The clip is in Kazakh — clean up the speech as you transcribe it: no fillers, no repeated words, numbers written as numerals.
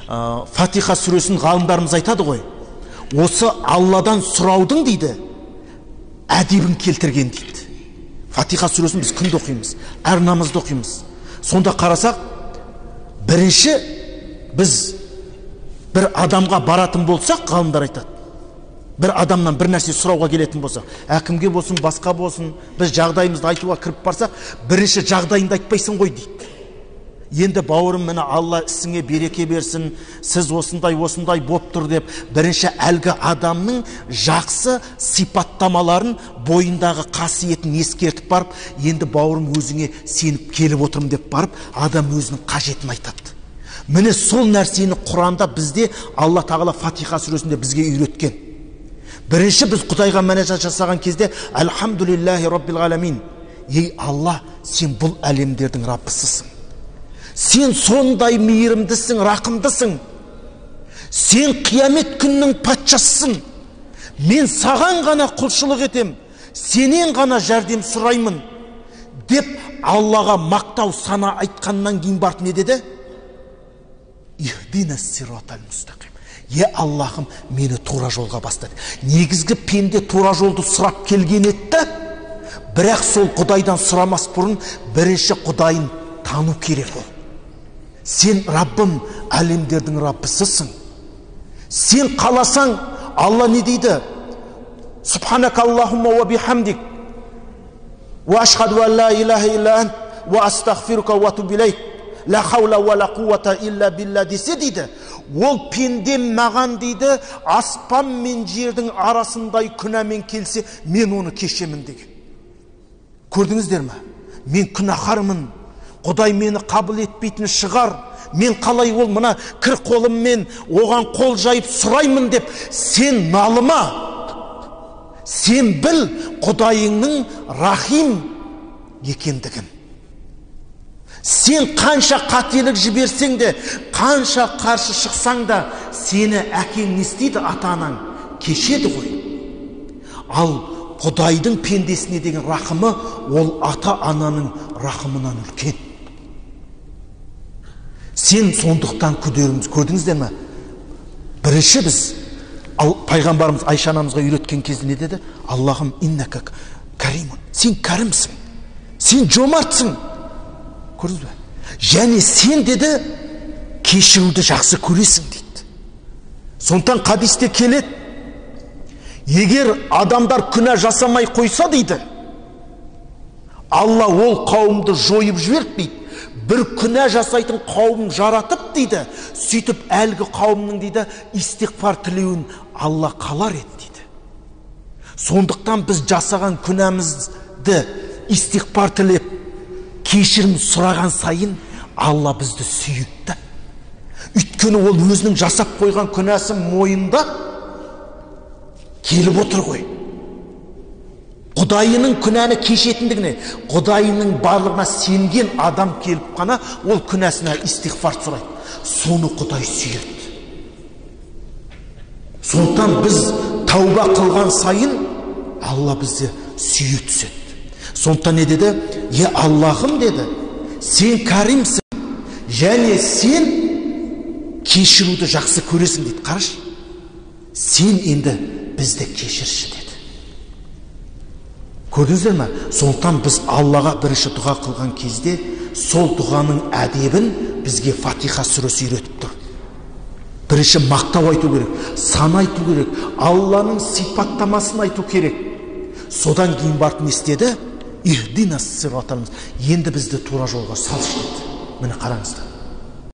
Фатиха сүресін ғалымдарымыз айтады ғой. Осы Алладан сұраудың дейді, әдебін келтірген дейді. Фатиха сүресін біз күнде оқимыз, әр намазда оқимыз. Сонда қарасақ, бірінші біз бір адамға баратын болсақ, ғалымдар айтады, бір адамнан бір нәрсе сұрауға келетін болсақ, әкімге болсын, басқа болсын, біз жағдайымызды айтуға кіріп барсақ, бірінші жағдайыңды айтпайсың ғой дейді. Енді бауырым, міне Алла ісіңе береке берсін, сіз осындай осындай боп тұр деп, бірінші әлгі адамның жақсы сипаттамаларын, бойындағы қасиетін ескертіп барып, енді бауырым өзіңе сеніп келіп отырмын деп барып, адам өзінің қажетін айтады. Міне сол нәрсені Құранда бізде Алла Тағала Фатиха сүресінде бізге үйреткен. Бірінші біз Құдайға мінәжат жасаған кезде Альхамдулиллахи Раббил ғаламин. Ей Алла, сен бұл әлемдердің Раббысысың. Сен сондай мейірімдісің, рақымдысың. Сен қиямет күнінің патшасысың. Мен саған ғана құлшылық етем, сенен ғана жәрдем сұраймын деп Аллаға мақтау сана айтқаннан кейін барып не деді? Ихдина сиратал мустақим. Е Аллахым, мені тура жолға бастады. Негізгі пенде тура жолды сұрап келген еді, бірақ сол Құдайдан сұрамас бұрын бірінші Құдайын тану керек ол. Сен Раббым, әлемдердің Раббысысың. Сен қаласаң, Алла не дейді? Субханака Аллахумма ва бихамдик, ва ашхаду ан ла илаха илля ант, ва астағфирука ва атубу илейк, ла хаула ва ла қуата илля билла десе дейді. Ол пендем маған дейді, аспан мен жердің арасындай күнәмен келсе, мен оны кешемін деген. Көрдіңіздер ме? Мен күнәһармын. Құдай мені қабыл етпейтін шығар. Мен қалай ол мына кір қолыммен оған қол жайып сұраймын деп сен налыма. Сен біл Құдайыңның рахим екендігін. Сен қанша қателік жіберсең де, қанша қарсы шықсаң да, сені әкең не істейді, ата-анаң кешеді ғой. Ал Құдайдың пендесіне деген рахымы ол ата-ананың рахымынан үлкен. Сен сондықтан күдеріміз, көрдіңіздер ме? Бірінші біз ал пайғамбарымыз Айша анамызға үйреткен кезде не деді? Аллахым иннака каримун. Сен кәрімсің. Сен жомартсың. Көрдіңіз бе? Және сен деді кешіруді жақсы көресің дейді. Сондықтан хадисте келеді, егер адамдар күнә жасамай қойса дейді, Алла ол қауымды жойып жіберіп дейді, бір күнә жасайтын қауым жаратып дейді, сөйтіп әлгі қауымның дейді истиғфар тілеуін Алла қалар еді дейді. Сондықтан біз жасаған күнәмізді истиғфар тілеп, кешірім сұраған сайын Алла бізді сүйеді. Өйткені ол өзінің жасап қойған күнәсін мойында келіп отыр ғой. Құдайының күнәні кешетіндігіне, Құдайының барлығына сенген адам келіп қана ол күнәсіне истиғфар сұрайды. Соны Құдай сүйеді. Сондықтан біз тауба қылған сайын Алла бізді сүйе түседі. Сондықтан не деді? Е Аллахым деді, сен кәрімсің және сен кешіруді жақсы көресің дейді. Қарашы, сен енді бізді кешірші деді. Көрдіңіздер ме? Сондықтан біз Аллаға бірінші дұға қылған кезде сол дұғаның әдебін бізге Фатиха сүресі үйретіп тұр. Бірінші мақтау айту керек, сан айту керек, Алланың сипаттамасын айту керек. Содан кейін барып не істеді? Ихдина сиратал мустақим. Енді бізді тура жолға салшы деді. Міне қараңыздар.